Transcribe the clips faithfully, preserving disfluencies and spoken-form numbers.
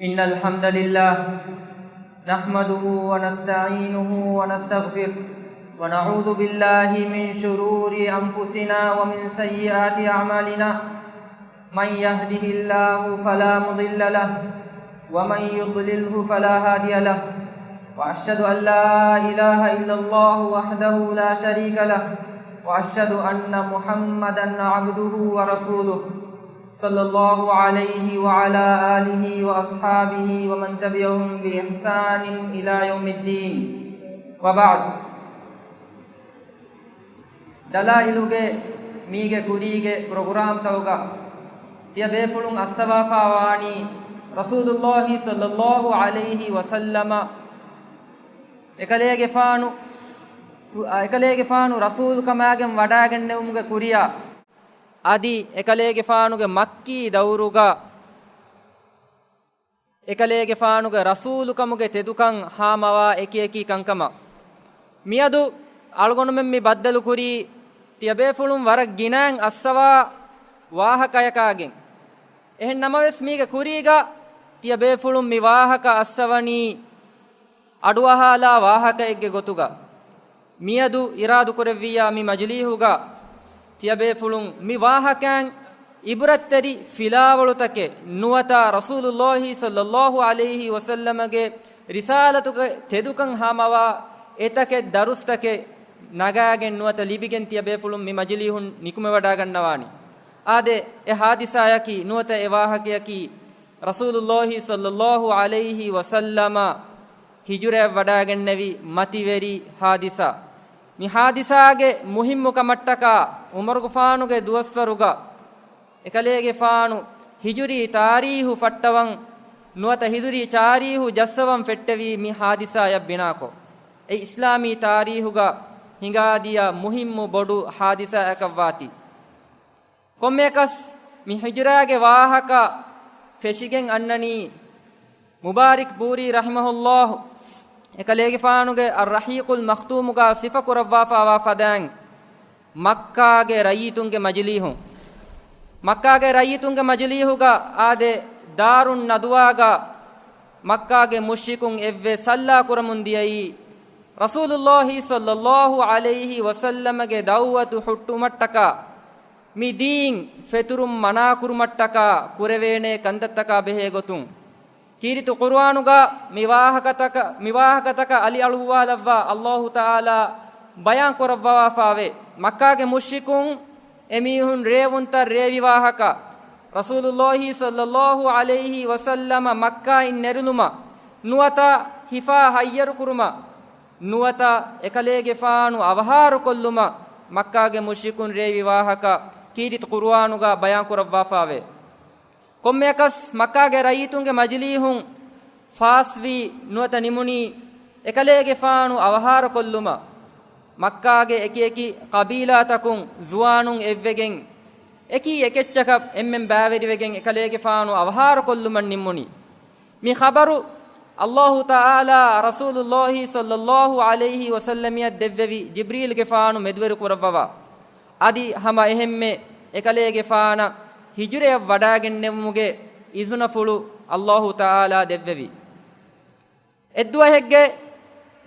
إن الحمد لله نحمده ونستعينه ونستغفره، ونعوذ بالله من شرور أنفسنا ومن سيئات أعمالنا. من يهده الله فلا مضل له، ومن يضلله فلا هادي له، وأشهد أن لا إله إلا الله وحده لا شريك له، وأشهد أن محمدا عبده ورسوله، صلى الله عليه وعلى آله وأصحابه ومن تبعهم بإحسان إلى يوم الدين. وبعد. ދަލާއިލުގެ މީގެ ކުރީގެ ޕްރޮގްރާމްތަކުގަ ތިޔަބޭފުޅުން އައްސަވާފާވާނީ ރަސޫލުﷲ ޞައްލަﷲ ޢަލައިހި ވަސައްލަމަ އެކަލޭގެފާނު، ސު-، އަ، އެކަލޭގެފާނު ރަސޫލުކަމާގެން ވަޑާގެންނެވުމުގެ ކުރިއަށް، އަދި އެކަލޭގެފާނުގެ މައްކީ ދައުރުގަ އެކަލޭގެފާނުގެ ރަސޫލުކަމުގެ ތެދުކަން ހާމަވާ އެކިއެކި ކަންކަމަށް. މިއަދު އަޅުގަނޑުމެން މި ބައްދަލުކުރީ ތިޔަބޭފުޅުން ވަރަށް ގިނައިން އައްސަވާ ވާހަކަޔަކާގެން. އެހެން ނަމަވެސް، މީގެ ކުރީގަ ތިޔަބޭފުޅުން މި ވާހަކަ އައްސަވަނީ އަޑުއަހާލާ ވާހަކައެއްގެ ގޮތުގަ. މިއަދު އިރާދުކުރެއްވިއްޔާ މި މަޖިލީހުގަ ތިޔަބޭފުޅުން މި ވާހަކައިން އިބުރަތްތެރި ފިލާވަޅުތަކެއް ނުވަތަ ރަސޫލުﷲ ޞައްލަﷲ ޢަލައިހި ވަސައްލަމަގެ ރިސާލަތުގެ ތެދުކަން ހާމަވާ އެތަކެއް ދަރުސްތަކެއް ނަގާގެން ނުވަތަ ލިބިގެން ތިޔަބޭފުޅުން މި މަޖިލީހުން ނިކުމެވަޑާގަންނަވާނީ. އާދެ، އެ ޙާދިސާޔަކީ ނުވަތަ އެ ވާހަކަޔަކީ ރަސޫލުﷲ ޞައްލަﷲ ޢަލައިހި ވަސައްލަމަ ހިޖުރަޔަށް ވަޑާގެންނެވި މަތިވެރި ޙާދިސާ. މި ޙާދިސާގެ މުހިއްމު ކަމަށްޓަކާ ޢުމަރުގެފާނުގެ ދުވަސްވަރުގަ އެކަލޭގެފާނު ހިޖުރީ ތާރީހު ފައްޓަވަން ނުވަތަ ހިޖުރީ ތާރީހު ޖައްސަވަން ފެއްޓެވީ މި ޙާދިސާޔަށް ބިނާކޮށް. އެ އިސްލާމީ ތާރީހުގަ ހިނގާދިޔަ މުހިއްމު ބޮޑު ޙާދިސާއަކަށްވާތީ. ކޮންމެއަކަސް މި ހިޖުރާގެ ވާހަކަ ފެށިގެން އަންނަނީ، މުބާރިކް ބޫރީ ރަޙިމަހުﷲ އެކަލޭގެފާނުގެ އައްރަޙީޤުލް މަޚްތޫމުގަ ސިފަކުރައްވާފާވާ ފަދައިން، މައްކާގެ ރައްޔިތުންގެ މަޖިލީހުން، މައްކާގެ ރައްޔިތުންގެ މަޖިލީހުގަ އާދެ، ދާރުން ނަދުވާގަ މައްކާގެ މުޝްރިކުން އެއްވެ ސައްލާ ކުރަމުން ދިޔައީ، ރަސޫލުﷲ ޞައްލަﷲ ޢަލައިހި ވަސައްލަމަގެ ދަޢުވަތު ހުއްޓުމަށްޓަކާ، މި ދީން ފެތުރުން މަނާކުރުމަށްޓަކާ ކުރެވޭނޭ ކަންތައްތަކާ ބެހޭ ގޮތުން، ކީރިތި ޤުރުއާނުގަ މި ވާހަކަތަކަ-، މި ވާހަކަތަކަށް އަލިއަޅުއްވާލައްވާ އައްލާހު ތަޢާލާ ބަޔާން ކުރައްވާފާވޭ. މައްކާގެ މުޝްރިކުން އެމީހުން ރޭވުންތައް ރޭވި ވާހަކަ، ރަސޫލުﷲ ޞައްލަﷲ ޢަލައިހި ވަސައްލަމަ މައްކާއިން ނެރުލުމަށް ނުވަތަ ހިފާ ހައްޔަރުކުރުމަށް ނުވަތަ އެކަލޭގެފާނު އަވަހާރަކޮށްލުމަށް މައްކާގެ މުޝްރިކުން ރޭވި ވާހަކަ ކީރިތި ޤުރުއާނުގަ ބަޔާން ކުރައްވާފާވޭ. ކޮންމެއަކަސް މައްކާގެ ރައްޔިތުންގެ މަޖިލީހުން ފާސްވީ ނުވަތަ ނިމުނީ އެކަލޭގެފާނު އަވަހާރަކޮށްލުމަށް. މައްކާގެ އެކިއެކި ޤަބީލާތަކުން ޒުވާނުން އެއްވެގެން، އެކީ އެކެއްޗަކަށް އެންމެން ބައިވެރިވެގެން އެކަލޭގެފާނު އަވަހާރަކޮށްލުމަށް ނިންމުނީ. މި ޚަބަރު އައްލާހު ތަޢާލާ ރަސޫލުﷲ ޞައްލަﷲ ޢަލައިހި ވަސައްލަމަޔަށް ދެއްވެވި ޖިބްރީލްގެފާނު މެދުވެރިކުރައްވަވާ. އަދި ހަމަ އެހެންމެ އެކަލޭގެފާނަށް ހިޖުރަޔަށް ވަޑާގެންނެވުމުގެ އިޒުނަފުޅު އައްލާހު ތަޢާލާ ދެއްވެވި. އެއްދުވަހެއްގެ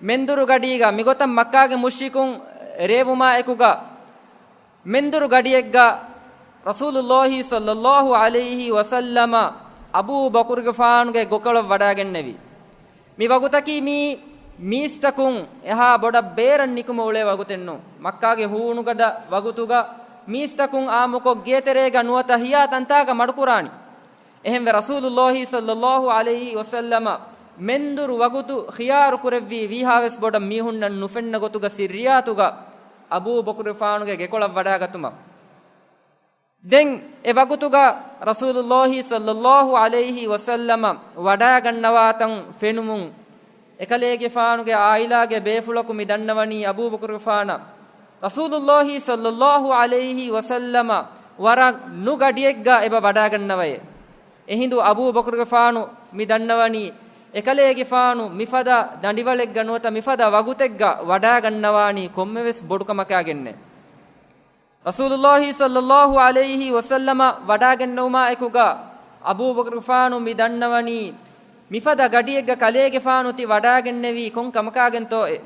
މެންދުރު ގަޑީގަ މިގޮތަށް މައްކާގެ މުޝްރިކުން ރޭވުމާ އެކުގަ، މެންދުރު ގަޑިއެއްގަ ރަސޫލުﷲ ޞައްލަﷲ ޢަލައިހި ވަސައްލަމަ އަބޫބަކުރުގެފާނުގެ ގޮކޮޅަށް ވަޑާގެންނެވި. މި ވަގުތަކީ މީ މީސްތަކުން އެހާ ބޮޑަށް ބޭރަށް ނިކުމެ އުޅޭ ވަގުތެއްނު. މައްކާގެ ހޫނުގަދަ ވަގުތުގަ މީސްތަކުން އާއްމުކޮށް ގޭތެރޭގަ ނުވަތަ ހިޔާ ތަންތާގަ މަޑުކުރާނީ. އެހެންވެ، ރަސޫލުﷲ ޞައްލަﷲ ޢަލައިހި ވަސައްލަމަ މެންދުރު ވަގުތު ޚިޔާރު ކުރެއްވީ ވީހާވެސް ބޮޑަށް މީހުންނަށް ނުފެންނަ ގޮތުގަ ސިއްރިއްޔާތުގަ އަބޫބަކުރުގެފާނުގެ ގެކޮޅަށް ވަޑާގަތުމަށް. ދެން އެ ވަގުތުގަ ރަސޫލުﷲ ޞައްލަﷲ ޢަލައިހި ވަސައްލަމަ ވަޑާގަންނަވާތަން ފެނުމުން، އެކަލޭގެފާނުގެ ޢާއިލާގެ ބޭފުޅަކު މި ދަންނަވަނީ އަބޫބަކުރުގެފާނަށް ރަސޫލުﷲ ޞައްލަﷲ ޢަލައިހި ވަސައްލަމަ ވަރަށް ނުގަޑިއެއްގަ އެބަ ވަޑާގަންނަވައޭ. އެހިނދު އަބޫބަކުރުގެފާނު މި ދަންނަވަނީ، އެކަލޭގެފާނު މިފަދަ ދަނޑިވަޅެއްގަ ނުވަތަ މިފަދަ ވަގުތެއްގަ ވަޑާގަންނަވާނީ ކޮންމެވެސް ބޮޑުކަމަކާގެންނެއް. ރަސޫލުﷲ ޞައްލަﷲ ޢަލައިހި ވަސައްލަމަ ވަޑާގެންނެވުމާ އެކުގަ، އަބޫބަކުރުގެފާނު މި ދަންނަވަނީ، މިފަދަ ގަޑިއެއްގަ ކަލޭގެފާނު ތި ވަޑާގެންނެވީ ކޮން ކަމަކާގެންތޯއޭ؟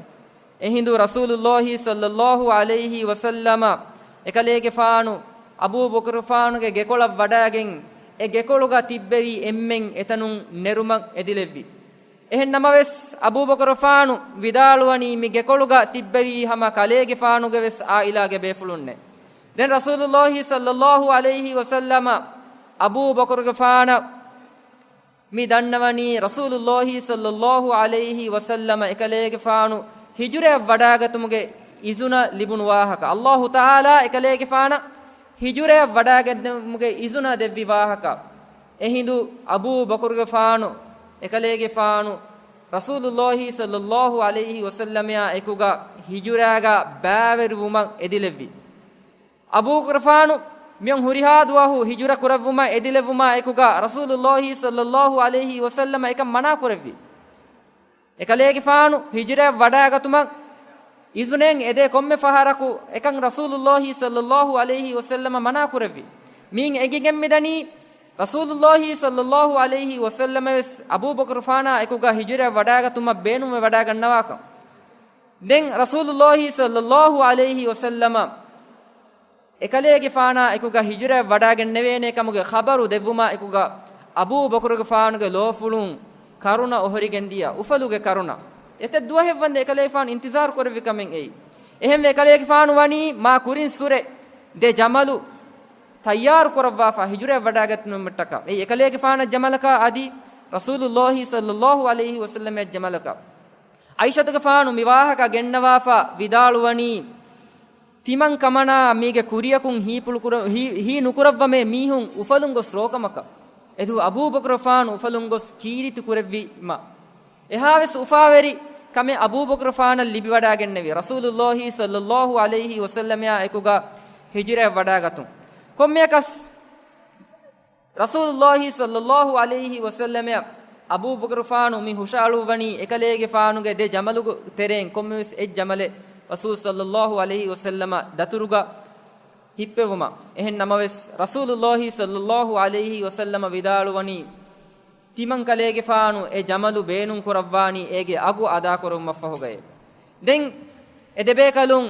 އެހިނދު ރަސޫލުﷲ ޞައްލަﷲ ޢަލައިހި ވަސައްލަމަ އެކަލޭގެފާނު އަބޫބަކުރުފާނުގެ ގެކޮޅަށް ވަޑާގެން، އެ ގެކޮޅުގަ ތިއްބެވި އެންމެން އެތަނުން ނެރުމަށް އެދިލެއްވި. އެހެން ނަމަވެސް، އަބޫބަކުރުފާނު ވިދާޅުވަނީ މި ގެކޮޅުގަ ތިއްބެވީ ހަމަ ކަލޭގެފާނުގެ ވެސް ޢާއިލާގެ ބޭފުޅުންނޭ. ދެން ރަސޫލުﷲ ޞައްލަﷲ ޢަލައިހި ވަސައްލަމަ އަބޫބަކުރުގެފާނަށް މި ދަންނަވަނީ ރަސޫލުﷲ ޞައްލަﷲ ޢަލައިހި ވަސައްލަމަ އެކަލޭގެފާނު ހިޖުރައަށް ވަޑާގަތުމުގެ އިޒުނަ ލިބުނު ވާހަކަ. ﷲ ތަޢާލާ އެކަލޭގެފާނަށް ހިޖުރައަށް ވަޑާގެންނެވުމުގެ އިޒުނަ ދެއްވި ވާހަކަ. އެހިނދު އަބޫބަކުރުގެފާނު އެކަލޭގެފާނު ރަސޫލުﷲ ޞައްލަﷲ ޢަލައިހި ވަސައްލަމައާ އެކުގަ ހިޖުރާގަ ބައިވެރިވުމަށް އެދިލެއްވި. އަބޫބަކުރުފާނު މިއޮން ހުރިހާ ދުވަހު ހިޖުރަ ކުރެއްވުމަށް އެދިލެއްވުމާ އެކުގަ ރަސޫލުﷲ ޞައްލަﷲ ޢަލައިހި ވަސައްލަމަ އެކަން މަނާ ކުރެއްވި. އެކަލޭގެފާނު ހިޖުރައަށް ވަޑާގަތުމަށް އިޒުނެއް އެދޭ ކޮންމެ ފަހަރަކު އެކަން ރަސޫލުﷲ ޞައްލަﷲ ޢަލައިހި ވަސައްލަމަ މަނާ ކުރެއްވި. މިއިން އެނގިގެން މިދަނީ ރަސޫލުﷲ ޞައްލަﷲ ޢަލައިހި ވަސައްލަމަ ވެސް އަބޫބަކުރުފާނާ އެކުގަ ހިޖުރައަށް ވަޑާގަތުމަށް ބޭނުންވެ ވަޑާގަންނަވާކަން. ދެން ރަސޫލުﷲ ޞައްލަﷲ ޢަލައިހި ވަސައްލަމަ އެކަލޭގެފާނާ އެކުގަ ހިޖުރައަށް ވަޑާގެންނެވޭނޭ ކަމުގެ ޚަބަރު ދެއްވުމާ އެކުގަ އަބޫބަކުރުގެފާނުގެ ލޯފުޅުން ކަރުނަ އޮހޮރިގެންދިޔަ، އުފަލުގެ ކަރުނަ. އެތައް ދުވަހެއް ވަންދެން އެކަލޭގެފާނު އިންތިޒާރު ކުރެއްވި ކަމެއް އެއީ. އެހެންވެ އެކަލޭގެފާނު ވަނީ މާ ކުރިން ސުރެ ދެ ޖަމަލު ތައްޔާރު ކުރައްވާފަ ހިޖުރައަށް ވަޑާގަތުމަށްޓަކާ. އެއީ އެކަލޭގެފާނަށް ޖަމަލަކާ އަދި ރަސޫލުﷲ ޞައްލަﷲ ޢަލައިހި ވަސައްލަމައަށް ޖަމަލަކާ. ޢާއިޝަތުގެފާނު މި ވާހަކަ ގެންނަވާފަ ވިދާޅުވަނީ، ތިމަން ކަމަނާ މީގެ ކުރިޔަކުން ހީޕުޅުކުރ-، ހީ-، ހީ ނުކުރައްވަމޭ މީހުން އުފަލުން ގޮސް ރޯކަމަކަށް. އެދު އަބޫބަކުރުފާނު އުފަލުން ގޮސް ކީރިތި ކުރެއްވީމަ. އެހާވެސް އުފާވެރި ކަމެއް އަބޫބަކުރުފާނަށް ލިބިވަޑާގެންނެވި. ރަސޫލުﷲ ޞައްލަﷲ ޢަލައިހި ވަސައްލަމައާ އެކުގަ ހިޖުރައަށް ވަޑާގަތުން. ކޮންމެއަކަސް ރަސޫލުﷲ ޞައްލަﷲ ޢަލައިހި ވަސައްލަމައަށް އަބޫބަކުރުފާނު މި ހުށައަޅުއްވަނީ އެކަލޭގެފާނުގެ ދެ ޖަމަލުގެ ތެރެއިން ކޮންމެވެސް އެއް ޖަމަލެއް ރަސޫލު ޞައްލަﷲ ޢަލައިހި ވަސައްލަމަ ދަތުރުގަ ހިއްޕެވުމަށް. އެހެން ނަމަވެސް، ރަސޫލުﷲ ޞައްލަﷲ ޢަލައިހި ވަސައްލަމަ ވިދާޅުވަނީ، ތިމަން ކަލޭގެފާނު އެ ޖަމަލު ބޭނުން ކުރައްވާނީ އޭގެ އަގު އަދާކުރުމަށްފަހުގައޭ. ދެން އެ ދެބޭކަލުން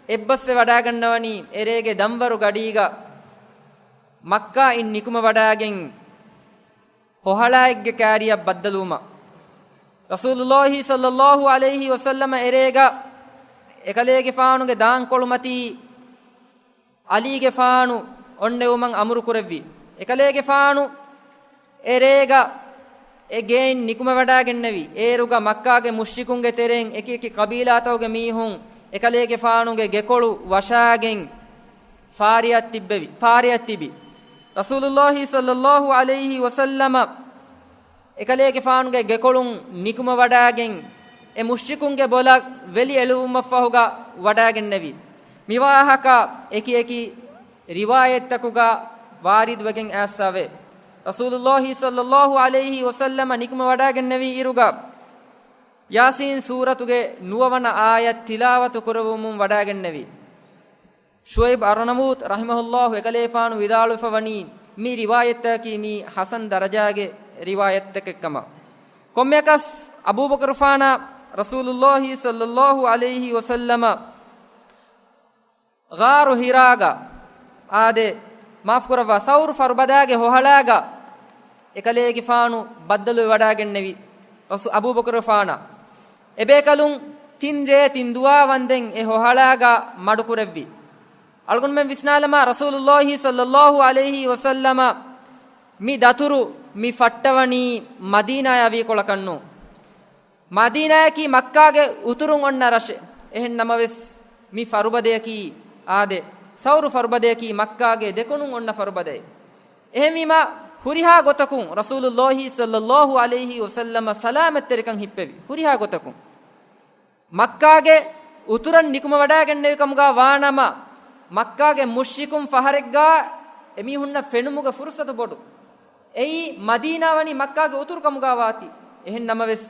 އެއްބަސްވެ ވަޑާގަންނަވަނީ އެރޭގެ ދަންވަރު ގަޑީގަ މައްކާއިން ނިކުމެވަޑާގެން ހޮހަޅާއެއްގެ ކާރިއަށް ބައްދަލުވުމަށް. ރަސޫލުﷲ ޞައްލަﷲ ޢަލައިހި ވަސައްލަމަ އެރޭގަ އެކަލޭގެފާނުގެ ދާންކޮޅުމަތީ ޢަލީގެފާނު އޮންނެވުމަށް އަމުރު ކުރެއްވި. އެކަލޭގެފާނު އެރޭގަ އެ ގެއިން ނިކުމެވަޑާގެންނެވި. އޭރުގަ މައްކާގެ މުޝްރިކުންގެ ތެރެއިން އެކި އެކި ޤަބީލާތަކުގެ މީހުން އެކަލޭގެފާނުގެ ގެކޮޅު ވަށާގެން ފާރިއަށް ތިއްބެވި، ފާރިއަށް ތިބި. ރަސޫލުﷲ ޞައްލަﷲ ޢަލައިހި ވަސައްލަމަ އެކަލޭގެފާނުގެ ގެކޮޅުން ނިކުމެވަޑާގެން، އެ މުޝްރިކުންގެ ބޮލަށް ވެލި އެޅުވުމަށްފަހުގަ ވަޑާގެންނެވި. މިވާހަކަ އެކި އެކި ރިވާޔަތްތަކުގަ ވާރިދުވެގެން އައިސްފަވޭ. ރަސޫލުﷲ ޞައްލަﷲ ޢަލައިހި ވަސައްލަމަ ނިކުމެވަޑާގެންނެވި އިރުގަ، ޔާސީން ސޫރަތުގެ ނުވަވަނަ އާޔަތް ތިލާވަތު ކުރެވުމުން ވަޑާގެންނެވި. ޝުޢައިބް އަރްނައޫތް ރަޙިމަހުﷲ އެކަލޭފާނު ވިދާޅުވެފަ ވަނީ، މި ރިވާޔަތްތަކަކީ މީ ޙަސަން ދަރަޖާގެ ރިވާޔަތްތަކެއްކަމަށް. ކޮންމެއަކަސް، އަބޫބަކުރުފާނާ ރަސޫލުﷲ ޞައްލަﷲ ޢަލައިހި ވަސައްލަމަ ޣާރު ހިރާގަ، އާދެ، މާފުކުރައްވާ، ސައުރު ފަރުބަދާގެ ހޮހަޅާގަ އެކަލޭގެފާނު ބައްދަލުވެ ވަޑާގެންނެވި ރަސޫ-، އަބޫބަކުރުފާނާ. އެބޭކަލުން ތިން ރޭ ތިން ދުވާ ވަންދެން އެ ހޮހަޅާގަ މަޑުކުރެއްވި. އަޅުގަނޑުމެން ވިސްނާލަމާ، ރަސޫލުﷲ ޞައްލަﷲ ޢަލައިހި ވަސައްލަމަ މި ދަތުރު މި ފައްޓަވަނީ މަދީނާޔާ ވީކޮޅަކަށްނޫން. މަދީނާޔަކީ މައްކާގެ އުތުރުން އޮންނަ ރަށެއް. އެހެން ނަމަވެސް، މި ފަރުބަދަޔަކީ، އާދެ، ސައުރު ފަރުބަދަޔަކީ މައްކާގެ ދެކުނުން އޮންނަ ފަރުބަދައެއް. އެހެންވީމަ، ހުރިހާ ގޮތަކުން ރަސޫލުﷲ ޞައްލަﷲ ޢަލައިހި ވަސައްލަމަ ސަލާމަތްތެރިކަން ހިއްޕެވި. ހުރިހާ ގޮތަކުން. މައްކާގެ އުތުރަށް ނިކުމެވަޑާގެންނެވި ކަމުގަ ވާނަމަ، މައްކާގެ މުޝްރިކުން ފަހަރެއްގަ އެމީހުންނަށް ފެނުމުގެ ފުރުޞަތު ބޮޑު. އެއީ، މަދީނާ ވަނީ މައްކާގެ އުތުރު ކަމުގަ ވާތީ. އެހެން ނަމަވެސް،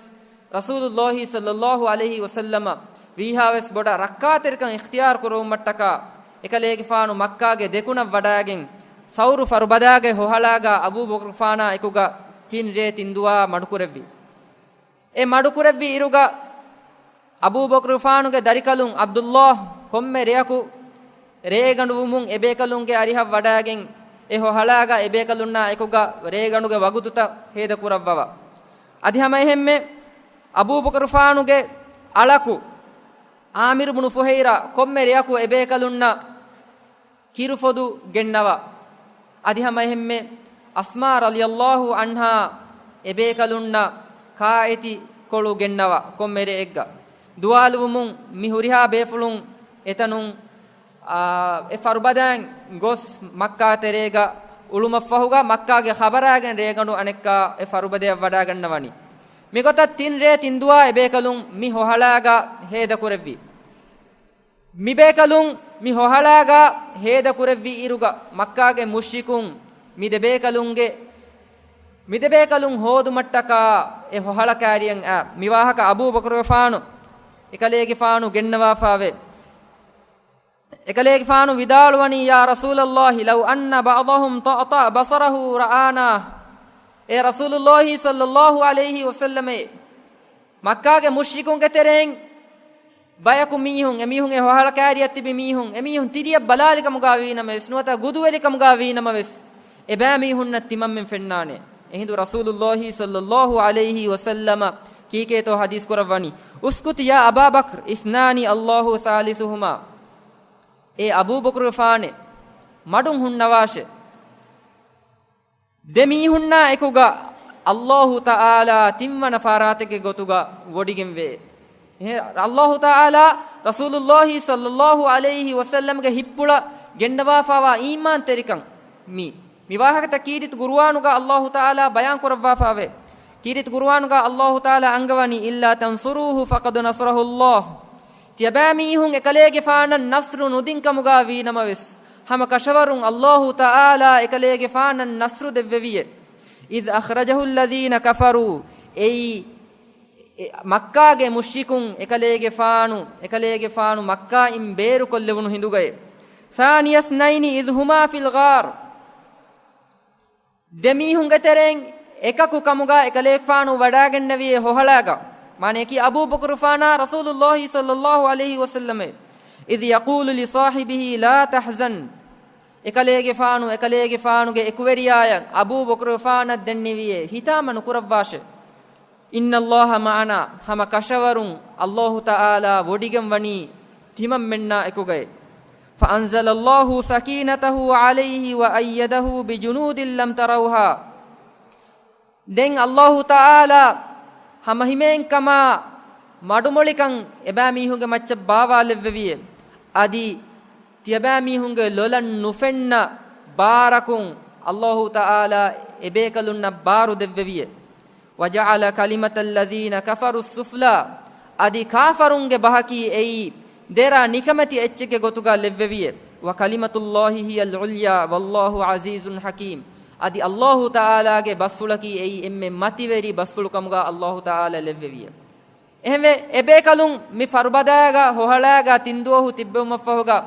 ރަސޫލުﷲ ޞައްލަﷲ ޢަލައިހި ވަސައްލަމަ ވީހާވެސް ބޮޑަށް ރައްކާތެރިކަން އިޚްތިޔާރު ކުރެވުމަށްޓަކާ، އެކަލޭގެފާނު މައްކާގެ ދެކުނަށް ވަޑާގެން، ސައުރު ފަރުބަދާގެ ހޮހަޅާގަ އަބޫބަކުރުފާނާ އެކުގަ ތިން ރޭ ތިން ދުވާ މަޑުކުރެއްވި. އެ މަޑުކުރެއްވި އިރުގަ އަބޫބަކުރުފާނުގެ ދަރިކަލުން ޢަބްދުﷲ ކޮންމެ ރެޔަކު ރޭގަނޑުވުމުން އެބޭކަލުންގެ އަރިހަށް ވަޑާގެން އެ ހޮހަޅާގަ އެބޭކަލުންނާ އެކުގަ ރޭގަނޑުގެ ވަގުތުތައް ހޭދަކުރައްވަވާ. އަދި ހަމައެހެންމެ އަބޫބަކުރުފާނުގެ އަޅަކު ޢާމިރު ބުނު ފުހައިރާ ކޮންމެ ރެޔަކު އެބޭކަލުންނަށް ކިރުފޮދު ގެންނަވާ. އަދި ހަމައެހެންމެ އަސްމާ ރަޟިޔަﷲ ޢަންހާ އެބޭކަލުންނަށް ކާއެތި ކޮޅު ގެންނަވާ ކޮންމެ ރެއެއްގަ. ދުވާލުވުމުން މި ހުރިހާ ބޭފުޅުން އެތަނުން، އާ، އެ ފަރުބަދައިން ގޮސް މައްކާ ތެރޭގަ އުޅުމަށްފަހުގަ މައްކާގެ ޚަބަރާގެން ރޭގަނޑު އަނެއްކާ އެ ފަރުބަދަޔަށް ވަޑާގަންނަވަނީ. މިގޮތަށް ތިން ރޭ ތިން ދުވާ އެބޭކަލުން މި ހޮހަޅާގަ ހޭދަކުރެއްވި. މިބޭކަލުން މި ހޮހަޅާގަ ހޭދަކުރެއްވި އިރުގަ މައްކާގެ މުޝްރިކުން މި ދެބޭކަލުންގެ، މި ދެބޭކަލުން ހޯދުމަށްޓަކާ އެ ހޮހަޅަކާރިއަށް އައި. މި ވާހަކަ އަބޫބަކުރުގެފާނު އެކަލޭގެފާނު ގެންނަވާފައެވެ. އެކަލޭގެފާނު ވިދާޅުވަނީ، يا رسول الله، لو أن بعضهم تعطى بصره رآناه. އޭ ރަސޫލުﷲ ޞައްލަﷲ ޢަލައިހި ވަސައްލަމޭ، މައްކާގެ މުޝްރިކުންގެ ތެރެއިން ބަޔަކު މީހުން، އެމީހުން އެ ހޮހަޅަ ކާރިއަށް ތިބި މީހުން، އެމީހުން ތިރިއަށް ބަލާލިކަމުގާ ވީނަމަވެސް، ނުވަތަ ގުދުވެލިކަމުގާ ވީނަމަވެސް، އެބައިމީހުންނަށް ތިމަންމެން ފެންނާނެ. އެހިނދު ރަސޫލުﷲ ޞައްލަﷲ ޢަލައިހި ވަސައްލަމަ ކީކޭތޯ ޙަދީޘް ކުރައްވަނީ، اسكت يا أبا بكر، اثنان الله ثالثهما. އޭ އަބޫބަކުރުގެފާނެ، މަޑުން ހުންނަވާށެ. ދެ މީހުންނާ އެކުގަ ﷲ ތަޢާލާ ތިންވަނަ ފަރާތެއްގެ ގޮތުގަ ވޮޑިގެންވޭ. އެހެ، ﷲ ތަޢާލާ ރަސޫލުﷲ ޞައްލަﷲ ޢަލައިހި ވަސައްލަމްގެ ހިތްޕުޅަށް ގެންނަވާފައިވާ އީމާންތެރިކަން މީ. މި ވާހަކަތައް ކީރިތި ޤުރުއާނުގަ ﷲ ތަޢާލާ ބަޔާން ކުރައްވާފައެވެ. ކީރިތި ޤުރުއާނުގަ ﷲ ތަޢާލާ އަންގަވަނީ، إلا تنصروه فقد نصره الله. ތިޔަބައިމީހުން އެކަލޭގެފާނަށް ނަޞްރު ނުދިން ކަމުގަ ވީނަމަވެސް، ހަމަ ކަށަވަރުން ﷲ ތަޢާލާ އެކަލޭގެފާނަށް ނަޞްރު ދެއްވެވިއެ. إذ أخرجه الذين كفروا، އެއީ، އެ، މައްކާގެ މުޝްރިކުން އެކަލޭގެފާނު، އެކަލޭގެފާނު މައްކާއިން ބޭރުކޮށްލެވުނު ހިނދުގައެ. ثاني اثنين إذ هما في الغار. ދެ މީހުންގެ ތެރެއިން އެކަކު ކަމުގަ އެކަލޭގެފާނު ވަޑާގެންނެވި އެ ހޮހަޅާގަ، މާނަޔަކީ އަބޫބަކުރުފާނާ ރަސޫލުﷲ ޞައްލަﷲ ޢަލައިހި ވަސައްލަމެ، إذ يقول لصاحبه لا تحزن. އެކަލޭގެފާނު، އެކަލޭގެފާނުގެ އެކުވެރިޔާޔަށް އަބޫބަކުރުފާނަށް ދެންނެވިއޭ، ހިތާމަ ނުކުރައްވާށެ. إن الله معنا، ހަމަ ކަށަވަރުން ﷲ ތަޢާލާ ވޮޑިގެން ވަނީ ތިމަންމެންނާ އެކުގައެ. فأنزل الله سكينته عليه وأيده بجنود لم تروها. ދެން ﷲ ތަޢާލާ ހަމަހިމޭންކަމާ މަޑުމޮޅިކަން އެބައިމީހުންގެ މައްޗަށް ބާވާލެއްވެވިއެ. އަދި ތިޔަބައިމީހުންގެ ލޮލަށް ނުފެންނަ ބާރަކުން ﷲ ތަޢާލާ އެބޭކަލުންނަށް ބާރު ދެއްވެވިއެ. وجعل كلمة الذين كفروا السفلى. އަދި ކާފަރުންގެ ބަހަކީ އެއީ ދެރަ ނިކަމެތި އެއްޗެއްގެ ގޮތުގަ ލެއްވެވިއެ. وكلمة الله هي العليا والله عزيز حكيم. އަދި ﷲ ތަޢާލާގެ ބަސްފުޅަކީ އެއީ އެންމެ މަތިވެރި ބަސްފުޅުކަމުގަ ﷲ ތަޢާލާ ލެއްވެވިއެ. އެހެންވެ، އެބޭކަލުން މި ފަރުބަދައިގަ ހޮހަޅާގަ ތިން ދުވަހު ތިއްބެވުމަށްފަހުގަ،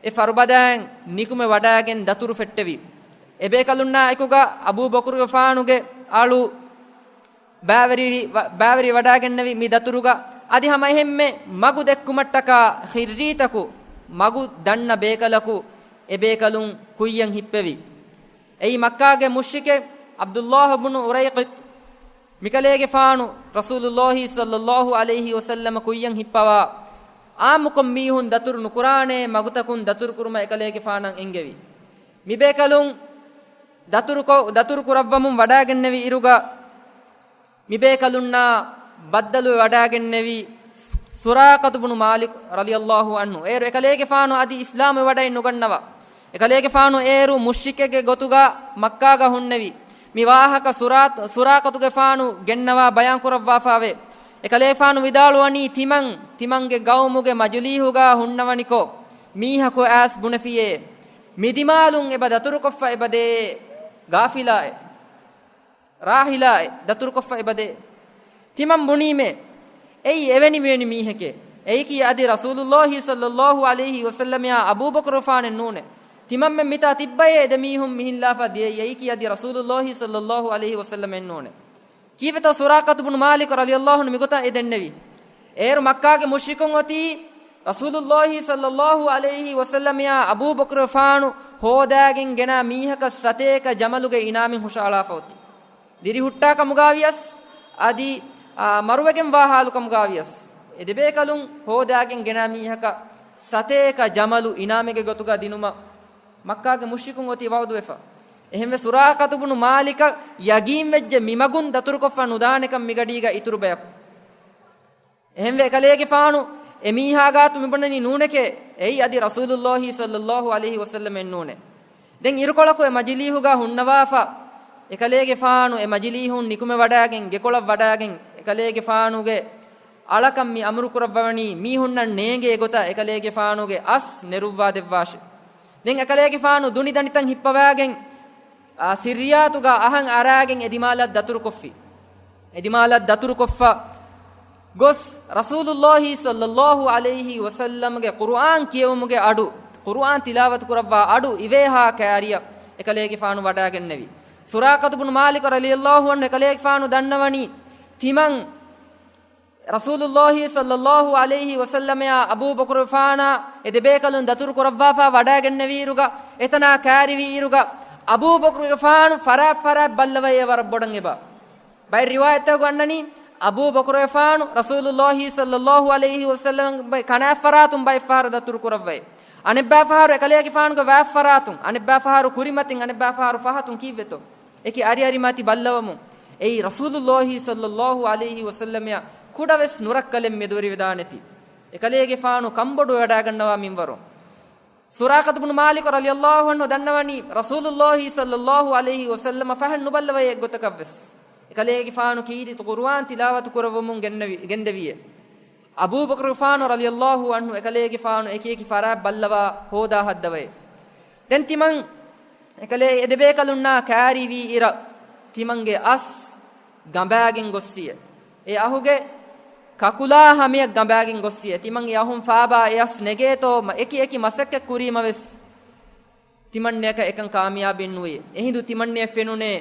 އެ ފަރުބަދައިން ނިކުމެ ވަޑައިގެން ދަތުރު ފެއްޓެވި. އެބޭކަލުންނާ އެކުގަ އަބޫބަކުރުގެފާނުގެ އަޅު ބައިވެރި، ބައިވެރިވަޑައިގެންނެވި މި ދަތުރުގަ. އަދި ހަމައެހެންމެ މަގު ދެއްކުމަށްޓަކާ ޚިއްރީތަކު، މަގު ދަންނަ ބޭކަލަކު އެބޭކަލުން ކުއްޔަށް ހިއްޕެވި. އެއީ މައްކާގެ މުޝްރިކެއް ޢަބްދުﷲ ބުނު އުރައިޤިޠު. މިކަލޭގެފާނު ރަސޫލުﷲ ޞައްލަﷲ ޢަލައިހި ވަސައްލަމަ ކުއްޔަށް ހިއްޕަވާ، ޢާއްމުކޮށް މީހުން ދަތުރު ނުކުރާނޭ މަގުތަކުން ދަތުރު ކުރުމަށް އެކަލޭގެފާނަށް އެންގެވި. މިބޭކަލުން ދަތުރުކޮ-، ދަތުރު ކުރައްވަމުން ވަޑައިގެންނެވި އިރުގަ، މިބޭކަލުންނާ ބައްދަލުވެ ވަޑައިގެންނެވީ ސުރާޤަތު ބުނު މާލިކު ރަޟިޔަﷲ ޢަންހު. އޭރު އެކަލޭގެފާނު އަދި އިސްލާމްވެ ވަޑައެއް ނުގަންނަވާ. އެކަލޭގެފާނު އޭރު މުޝްރިކެއްގެ ގޮތުގަ މައްކާގަ ހުންނެވި. މި ވާހަކަ ސުރާ-، ސުރާޤަތުގެފާނު ގެންނަވާ ބަޔާން ކުރައްވާފައެވެ. އެކަލޭގެފާނު ވިދާޅުވަނީ، ތިމަން، ތިމަންގެ ގައުމުގެ މަޖުލީހުގަ ހުންނަވަނިކޮށް، މީހަކު އައިސް ބުނެފިޔޭ، މި ދިމާލުން އެބަ ދަތުރުކޮށްފަ އެބަދޭ ޣާފިލާއެއް. ރާހިލާއެއް ދަތުރުކޮށްފަ އެބަދޭ. ތިމަން ބުނީމޭ، އެއީ އެވެނި މިވެނި މީހެކޭ. އެއީކީ އަދި ރަސޫލުﷲ ޞައްލަﷲ ޢަލައިހި ވަސައްލަމައާ އަބޫބަކުރުފާނެއް ނޫނޭ. ތިމަންމެން މިތާ ތިއްބަޔޭ ދެމީހުން މިހިންލާފަ ދިޔައީ އެއީކީ އަދި ރަސޫލުﷲ ޞައްލަﷲ ޢަލައިހި ވަސައްލަމަ އެއްނޫނޭ. ކީއްވެތޯ ސުރާޤަތު ބުނު މާލިކު ރަޟިޔަﷲ ޢަންހު މިގޮތަށް އެ ދެންނެވީ؟ އޭރު މައްކާގެ މުޝްރިކުން އޮތީ ރަސޫލުﷲ ޞައްލަﷲ ޢަލައިހި ވަސައްލަމައާ އަބޫބަކުރުގެފާނު ހޯދާގެން ގެނާ މީހަކަށް ސަތޭކަ ޖަމަލުގެ އިނާމެއް ހުށައަޅާފަ އޮތީ. ދިރިހުއްޓާ ކަމުގާވިޔަސް، އަދި، އާ، މަރުވެގެންވާ ހާލު ކަމުގާވިޔަސް، އެ ދެބޭކަލުން ހޯދާގެން ގެނާ މީހަކަށް ސަތޭކަ ޖަމަލު އިނާމެއްގެ ގޮތުގަ ދިނުމަށް މައްކާގެ މުޝްރިކުން އޮތީ ވަޢުދުވެފަ. އެހެންވެ ސުރާޤަތު ބުނު މާލިކަށް ޔަގީންވެއްޖެ މިމަގުން ދަތުރުކޮށްފަ ނުދާނެކަން މިގަޑީގަ އިތުރު ބަޔަކު. އެހެންވެ އެކަލޭގެފާނު އެމީހާ ގާތު މިބުނަނީ ނޫނެކޭ، އެއީ އަދި ރަސޫލުﷲ ޞައްލަﷲ ޢަލައިހި ވަސައްލަމަ އެއްނޫނޭ. ދެން އިރުކޮޅަކު އެ މަޖިލީހުގަ ހުންނަވާފަ، އެކަލޭގެފާނު އެ މަޖިލީހުން ނިކުމެވަޑައިގެން، ގެކޮޅަށް ވަޑައިގެން، އެކަލޭގެފާނުގެ އަޅަކަށް މި އަމުރު ކުރައްވަވަނީ މީހުންނަށް ނޭނގޭ ގޮތަށް އެކަލޭގެފާނުގެ އަސް ނެރުއްވާ ދެއްވާށެ. ދެން އެކަލޭގެފާނު ދުނި ދަނޑިތައް ހިއްޕަވާގެން، އާ، ސިއްރިއްޔާތުގަ އަހަން އަރާގެން އެ ދިމާލަށް ދަތުރުކޮށްފި. އެ ދިމާލަށް ދަތުރުކޮށްފަ ގޮސް، ރަސޫލުﷲ ޞައްލަﷲ ޢަލައިހި ވަސައްލަމަގެ ޤުރުއާން ކިޔެވުމުގެ އަޑު، ޤުރުއާން ތިލާވަތު ކުރައްވާ އަޑު އިވޭހާ ކާރިއަށް އެކަލޭގެފާނު ވަޑައިގެންނެވި. ސުރާޤަތު ބުނު މާލިކު ރަޟިޔަﷲ ޢަންހު އެކަލޭގެފާނު ދަންނަވަނީ، ތިމަން ރަސޫލުﷲ ޞައްލަﷲ ޢަލައިހި ވަސައްލަމައާ އަބޫބަކުރުގެފާނާ އެ ދެބޭކަލުން ދަތުރު ކުރައްވާފަ ވަޑައިގެންނެވި އިރުގަ، އެތަނާ ކާރިވި އިރުގަ، އަބޫބަކުރުގެފާނު ފަރާތް ފަރާތް ބައްލަވައޭ ވަރަށް ބޮޑަށް އެބަ. ބައެއް ރިވާޔަތްތަކުގަ އަންނަނީ، އަބޫބަކުރުގެފާނު ރަސޫލުﷲ ޞައްލަﷲ ޢަލައިހި ވަސައްލަމަ ބައި ކަނާތް ފަރާތުން ބައެއް ފަހަރު ދަތުރު ކުރައްވައޭ. އަނެއްބައި ފަހަރު އެކަލޭގެފާނުގެ ވާތް ފަރާތުން، އަނެއްބައި ފަހަރު ކުރިމަތިން، އަނެއްބައި ފަހަރު ފަހަތުން ކީއްވެތޯ؟ އެކި އަރިއަރި މަތި ބައްލަވަމުން، އެއީ ރަސޫލުﷲ ޞައްލަﷲ ޢަލައިހި ވަސައްލަމައަށް ކުޑަވެސް ނުރައްކަލެއް މެދުވެރިވެދާނެތީ. އެކަލޭގެފާނު ކަންބޮޑުވެވަޑައިގަންނަވާ މިންވަރު. ސުރާޤަތު ބުނު މާލިކު ރަޟިޔަﷲ ޢަންހު ދަންނަވަނީ، ރަސޫލުﷲ ޞައްލަﷲ ޢަލައިހި ވަސައްލަމަ ފަހެއް ނުބައްލަވައޭ އެއްގޮތަކަށްވެސް. އެކަލޭގެފާނު ކީރިތި ޤުރުއާން ތިލާވަތު ކުރައްވަމުން ގެންނެވި، ގެންދެވިއޭ. އަބޫބަކުރުގެފާނު ރަޟިޔަﷲ ޢަންހު އެކަލޭގެފާނު އެކިއެކި ފަރާތް ބައްލަވާ ހޯދާ ހައްދަވައޭ. ދެން ތިމަން އެކަލޭ އެ ދެބޭކަލުންނާ ކާރިވީ އިރަށް، ތިމަންގެ އަސް ގަނބާގެން ގޮއްސިއޭ. އެ އަހުގެ ކަކުލާ ހަމަޔަށް ގަނބާގެން ގޮއްސިއޭ. ތިމަން އެ އަހުން ފާބާ އެ އަސް ނެގޭތޯ، މަ-، އެކި އެކި މަސައްކަތް ކުރީމަވެސް، ތިމަންނެއަކަށް އެކަން ކާމިޔާބެއް ނުވި. އެހިނދު ތިމަންނެއަށް ފެނުނޭ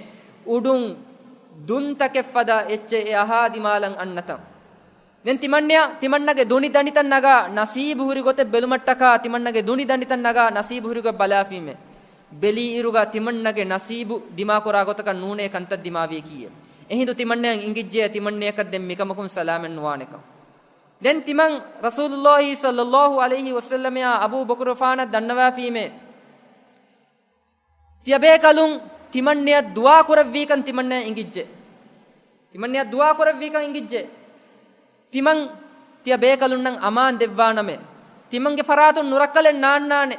އުޑުން ދުންތަކެއް ފަދަ އެއްޗެއް އެ އަހާ ދިމާލަށް އަންނަތަން. ދެން ތިމަންނެއަށް، ތިމަންނަގެ ދުނި ދަނޑިތައް ނަގާ ނަސީބު ހުރި ގޮތެއް ބެލުމަށްޓަކާ، ތިމަންނަގެ ދުނި ދަނޑިތައް ނަގާ ނަސީބު ހުރި ގޮތް ބަލާފީމޭ. ބެލީ އިރުގަ ތިމަންނަގެ ނަސީބު ދިމާކުރާ ގޮތަކަށް ނޫނޭ ކަންތައް ދިމާވިޔަކީއޭ. އެހިނދު ތިމަންނައަށް އިނގިއްޖެ ތިމަންނެއަކަށް ދެން މިކަމަކުން ސަލާމަތް ނުވާނެކަން. ދެން ތިމަން ރަސޫލުﷲ ޞައްލަﷲ ޢަލައިހި ވަސައްލަމައާ އަބޫ ބަކުރުގެފާނަށް ދަންނަވާފީމޭ. ތިޔަބޭކަލުން ތިމަންނެއަށް ދުޢާ ކުރެއްވީކަން ތިމަންނައަށް އިނގިއްޖެ. ތިމަންނެއަށް ދުޢާ ކުރެއްވީކަން އިނގިއްޖެ. ތިމަން ތިޔަބޭކަލުންނަށް އަމާން ދެއްވާނަމޭ. ތިމަންގެ ފަރާތުން ނުރައްކަލެއް ނާންނާނެ.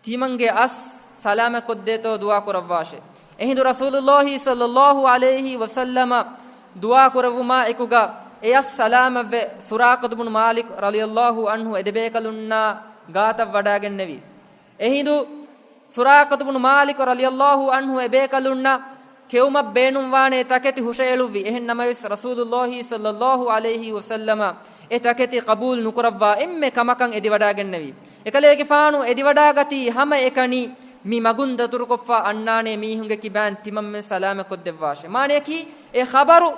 ތިމަންގެ އަސް ސަލާމަތް ކޮށްދޭތޯ ދުޢާ ކުރައްވާށޭ. އެހިނދު ރަސޫލުﷲ ޞައްލަﷲ ޢަލައިހި ވަސައްލަމަ ދުޢާ ކުރެއްވުމާ އެކުގަ އެ އަސް ސަލާމަތްވެ، ސުރާޤަތު ބުނު މާލިކު ރަޟިޔަﷲ ޢަންހު އެ ދެބޭކަލުންނާ ގާތަށް ވަޑައިގެންނެވި. އެހިނދު ސުރާޤަތު ބުނު މާލިކު ރަޟިޔަﷲ ޢަންހު އެބޭކަލުންނަށް ކެއުމަށް ބޭނުންވާނޭ ތަކެތި ހުށައެޅުއްވި. އެހެން ނަމަވެސް، ރަސޫލުﷲ ޞައްލަﷲ ޢަލައިހި ވަސައްލަމަ އެ ތަކެތި ޤަބޫލު ނުކުރައްވާ އެންމެ ކަމަކަށް އެދިވަޑައިގެންނެވި. އެކަލޭގެފާނު އެދިވަޑައިގަތީ ހަމައެކަނި މި މަގުން ދަތުރުކޮށްފަ އަންނާނޭ މީހުންގެ ކިބައިން ތިމަންމެން ސަލާމަތްކޮށްދެއްވާށޭ. މާނަޔަކީ، އެ ޚަބަރު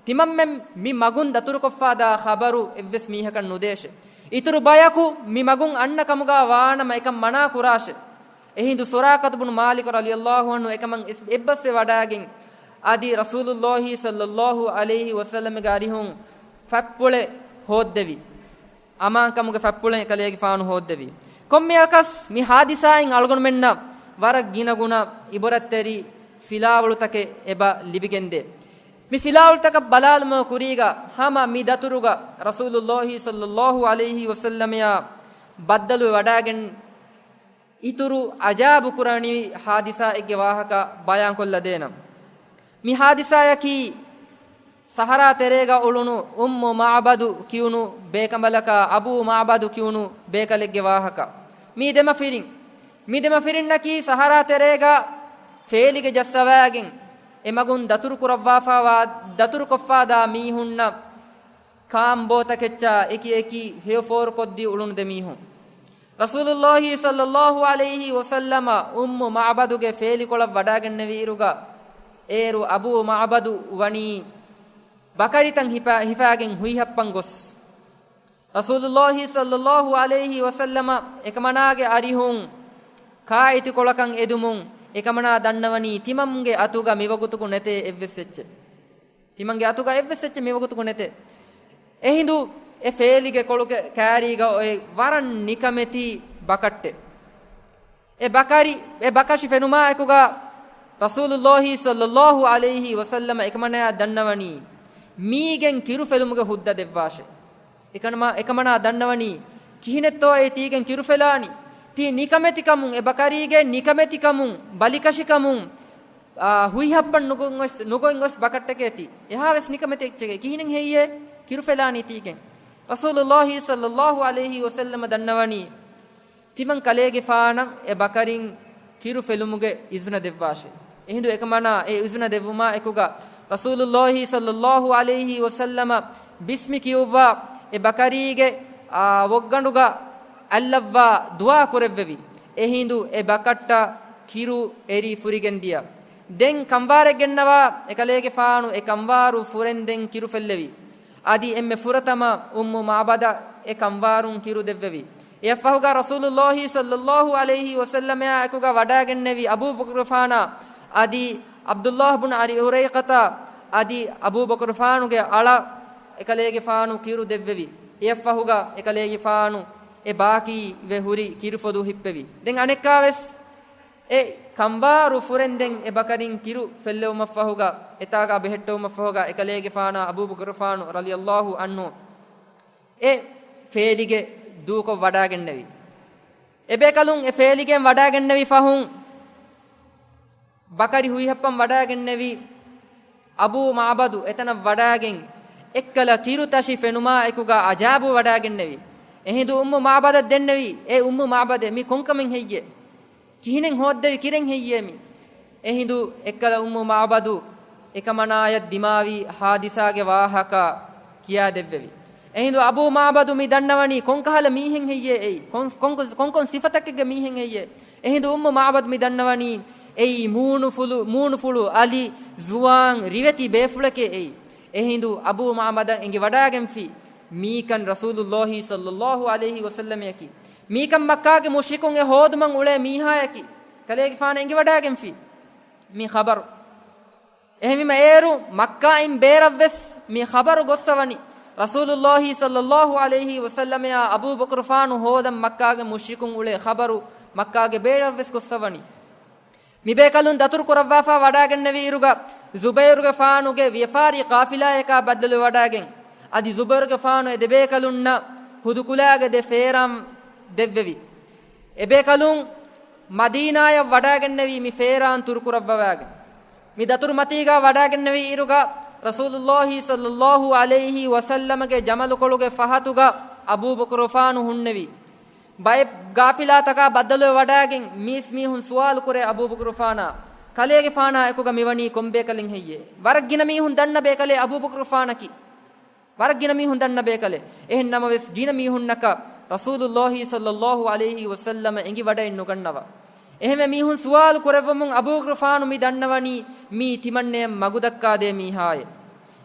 ތިމަންމެން މި މަގުން ދަތުރުކޮށްފާ ދާ ޚަބަރު އެއްވެސް މީހަކަށް ނުދޭށެ. އިތުރު ބަޔަކު މި މަގުން އަންނަ ކަމުގަ ވާނަމަ އެކަން މަނާ ކުރާށެ. އެހިނދު ސުރާޤަތު ބުނު މާލިކު ރަޟިޔަﷲ ޢަންހު އެކަމަށް އެސް-، އެއްބަސްވެ ވަޑައިގެން، އަދި ރަސޫލުﷲ ޞައްލަﷲ ޢަލައިހި ވަސައްލަމްގެ އަރިހުން ފަތްޕުޅެއް ހޯއްދެވި. އަމާންކަމުގެ ފަތްޕުޅެއް އެކަލޭގެފާނު ހޯއްދެވި. ކޮންމެއަކަސް މި ޙާދިސާއިން އަޅުގަނޑުމެންނަށް ވަރަށް ގިނަގުނަ ޢިބުރަތްތެރި ފިލާވަޅުތަކެއް އެބަ ލިބިގެންދޭ. މި ފިލާވަޅުތަކަށް ބަލާލުމުގެ ކުރީގަ ހަމަ މި ދަތުރުގަ ރަސޫލުﷲ ޞައްލަﷲ ޢަލައިހި ވަސައްލަމައާ ބައްދަލުވެ ވަޑައިގެން އިތުރު ޢަޖާއިބު ކުރަނިވި ޙާދިސާއެއްގެ ވާހަކަ ބަޔާންކޮށްލަދޭނަން. މި ޙާދިސާޔަކީ ސަހަރާ ތެރޭގަ އުޅުނު އުއްމު މަޢުބަދު ކިޔުނު ބޭކަނބަލަކާ އަބޫ މަޢުބަދު ކިޔުނު ބޭކަލެއްގެ ވާހަކަ. މީ ދެމަފިރިން، މި ދެމަފިރިންނަކީ ސަހަރާ ތެރޭގަ ފޭލިގެ ޖައްސަވާގެން އެ މަގުން ދަތުރު ކުރައްވާފާވާ، ދަތުރުކޮށްފާދާ މީހުންނަށް ކާންބޯތަކެއްޗާ އެކި އެކި ހެޔޮ ފޯރުކޮށްދީ އުޅުނު ދެ މީހުން. ރަސޫލުﷲ ޞައްލަﷲ ޢަލައިހި ވަސައްލަމަ އުއްމު މަޢުބަދުގެ ފޭލިކޮޅަށް ވަޑާގެންނެވިއިރުގަ، އޭރު އަބޫ މަޢުބަދު ވަނީ ބަކަރިތައް ހިފާ-، ހިފާގެން ހުއިހައްޕަން ގޮސް، ރަސޫލުﷲ ޞައްލަﷲ ޢަލައިހި ވަސައްލަމަ އެކަމަނާގެ އަރިހުން ކާއެތިކޮޅަކަށް އެދުމުން، އެކަމަނާ ދަންނަވަނީ ތިމަންގެ އަތުގަ މިވަގުތުގު ނެތޭ އެއްވެސް އެއްޗެއް. ތިމަންގެ އަތުގަ އެއްވެސް އެއްޗެއް މިވަގުތުގަ ނެތޭ. އެހިނދު އެ ފޭލިގެ ކޮޅުގެ ކާރީގަ އޮތް ވަރަށް ނިކަމެތި ބަކައްޓެއް. އެ ބަކަރި، އެ ބަކަށި ފެނުމާއެކުގަ ރަސޫލުﷲ ޞައްލަﷲ ޢަލައިހި ވަސައްލަމަ އެކަމަނާ ދަންނަވަނީ، މީގެން ކިރުފެލުމުގެ ހުއްދަ ދެއްވާށޭ. އެކަނަމަ-، އެކަމަނާ ދަންނަވަނީ، ކިހިނެއްތޯއޭ ތީގެން ކިރުފެލާނީ؟ ތީ ނިކަމެތިކަމުން، އެ ބަކަރީގެ ނިކަމެތިކަމުން، ބަލިކަށިކަމުން، އާ، ހުއިހައްޕަން ނުގޮތް ގޮސް، ނުގޮތް ގޮސް ބަކައްޓެކޭ ތީ. އެހާވެސް ނިކަމެތި އެއްޗެކޭ. ކިހިނެއް ހެއްޔޭ ކިރުފެލާނީ ތީގެން؟ ރަސޫލުﷲ ޞައްލަﷲ ޢަލައިހި ވަސައްލަމަ ދަންނަވަނީ، ތިމަން ކަލޭގެފާނަށް އެ ބަކަރިން ކިރު ފެލުމުގެ އިޒުނަ ދެއްވާށޭ. އެހިނދު އެކަމަނާ އެ އިޒުނަ ދެއްވުމާ އެކުގަ، ރަސޫލުﷲ ޞައްލަﷲ ޢަލައިހި ވަސައްލަމަ ބިސްމި ކިޔުއްވާ އެ ބަކަރީގެ، އާ، ވޮއްގަނޑުގަ އައްލައްވާ ދުޢާ ކުރެއްވެވި. އެހިނދު އެ ބަކައްޓަށް ކިރު އެރި ފުރިގެން ދިޔަ. ދެން ކަންވާރެއް ގެންނަވާ، އެކަލޭގެފާނު އެ ކަންވާރު ފުރެންދެން ކިރު ފެއްލެވި. އަދި އެންމެ ފުރަތަމަ އުއްމު މަޢުބަދަށް އެ ކަންވާރުން ކިރު ދެއްވެވި. އެއަށްފަހުގަ ރަސޫލުﷲ ޞައްލަﷲ ޢަލައިހި ވަސައްލަމާ އެކުގަ ވަޑާގެންނެވި އަބޫބަކުރުފާނާ އަދި ޢަބްދުﷲ ބުން އަބީ އުރައިޤަތާ އަދި އަބޫބަކުރުފާނުގެ އަޅަށް އެކަލޭގެފާނު ކިރު ދެއްވެވި. އެއަށްފަހުގަ އެކަލޭގެފާނު އެ ބާކީވެ ހުރި ކިރުފޮދު ހިއްޕެވި. ދެން އަނެއްކާވެސް އެ ކަންވާރު ފުރެންދެން އެ ބަކަރިން ކިރު ފެއްލެވުމަށްފަހުގަ، އެތާގަ ބެހެއްޓެވުމަށްފަހުގަ، އެކަލޭގެފާނާ އަބޫބަކުރުފާނު ރަޟިޔަﷲ ޢަންހު އެ ފޭލިގެ ދޫކޮށް ވަޑާގެންނެވި. އެބޭކަލުން އެ ފޭލިގެން ވަޑާގެންނެވި ފަހުން، ބަކަރި ހުއިހައްޕަން ވަޑާގެންނެވި އަބޫ މަޢުބަދު އެތަނަށް ވަޑާގެން، އެއްކަލަ ކިރުތަށި ފެނުމާ އެކުގަ އަޖާބު ވަޑާގެންނެވި. އެހިނދު އުއްމު މަޢުބަދަށް ދެންނެވި، އޭ އުއްމު މަޢުބަދޭ، މި ކޮންކަމެއް ހެއްޔޭ؟ ކިހިނެއް ހޯއްދެވި ކިރެން ހެއްޔޭ މި؟ އެހިނދު އެއްކަލަ އުއްމު މަޢުބަދު އެކަމަނާޔަށް ދިމާވި ހާދިސާގެ ވާހަކަ ކިޔާދެއްވެވި. އެހިނދު އަބޫ މަޢުބަދު މި ދަންނަވަނީ ކޮންކަހަލަ މީހެއް ހެއްޔޭ އެއީ؟ ކޮން، ކޮން، ކޮންކޮން ސިފަތަކެއްގެ މީހެއް ހެއްޔޭ؟ އެހިނދު އުއްމު މަޢުބަދު މި ދަންނަވަނީ އެއީ މޫނުފުޅު، މޫނުފުޅު އަލި، ޒުވާން، ރިވެތި ބޭފުޅެކޭ އެއީ. އެހިނދު އަބޫ މަޢުބަދަށް އެނގިވަޑާގެންފި، މީކަން ރަސޫލުﷲ ޞައްލަﷲ ޢަލައިހި ވަސައްލަމަކީ. މީކަން މައްކާގެ މުޝްރިކުން އެ ހޯދުމަށް އުޅޭ މީހާޔަކީ. ކަލޭގެފާނަށް އެނގިވަޑާގެންފި މި ޚަބަރު. އެހެންވީމަ އޭރު މައްކާއިން ބޭރަށްވެސް މި ޚަބަރު ގޮއްސަވަނީ. ރަސޫލުﷲ ޞައްލަﷲ ޢަލައިހި ވަސައްލަމާ އަބޫބަކުރުފާނު ހޯދަން މައްކާގެ މުޝްރިކުން އުޅޭ ޚަބަރު މައްކާގެ ބޭރަށްވެސް ގޮއްސަވަނީ. މިބޭކަލުން ދަތުރު ކުރައްވާފާ ވަޑާގެންނެވި އިރުގަ، ޒުބައިރުގެފާނުގެ ވިޔަފާރީ ޤާފިލާޔަކާ ބައްދަލުވެވަޑާގެން، އަދި ޒުބައިރުގެފާނު އެ ދެބޭކަލުންނަށް ހުދުކުލާގެ ދެ ފޭރާން ދެއްވެވި. އެބޭކަލުން މަދީނާޔަށް ވަޑާގެންނެވީ މި ފޭރާން ތުރުކުރައްވަވާގެން. މި ދަތުރުމަތީގާ ވަޑާގެންނެވި އިރުގަ، ރަސޫލުﷲ ޞައްލަﷲ ޢަލައިހި ވަސައްލަމަގެ ޖަމަލުކޮޅުގެ ފަހަތުގަ އަބޫބަކުރުފާނު ހުންނެވި. ބައެއް ގާފިލާތަކާ ބައްދަލުވެވަޑާގެން މީސްމީހުން ސުވާލުކުރޭ އަބޫބަކުރުފާނާ، ކަލޭގެފާނާ އެކުގަ މިވަނީ ކޮންބޭކަލެއް ހެއްޔޭ؟ ވަރަށް ގިނަ މީހުން ދަންނަ ބޭކަލޭ އަބޫބަކުރުފާނަކީ. ވަރަށް ގިނަ މީހުން ދަންނަ ބޭކަލެއް. އެހެން ނަމަވެސް، ގިނަ މީހުންނަކަށް ރަސޫލުﷲ ޞައްލަﷲ ޢަލައިހި ވަސައްލަމަ އެނގިވަޑައެއް ނުގަންނަވާ. އެހެންވެ، މީހުން ސުވާލު ކުރެއްވުމުން އަބޫބަކުރުފާނު މި ދަންނަވަނީ މީ ތިމަންނަޔަށް މަގުދައްކާދޭ މީހާއޭ.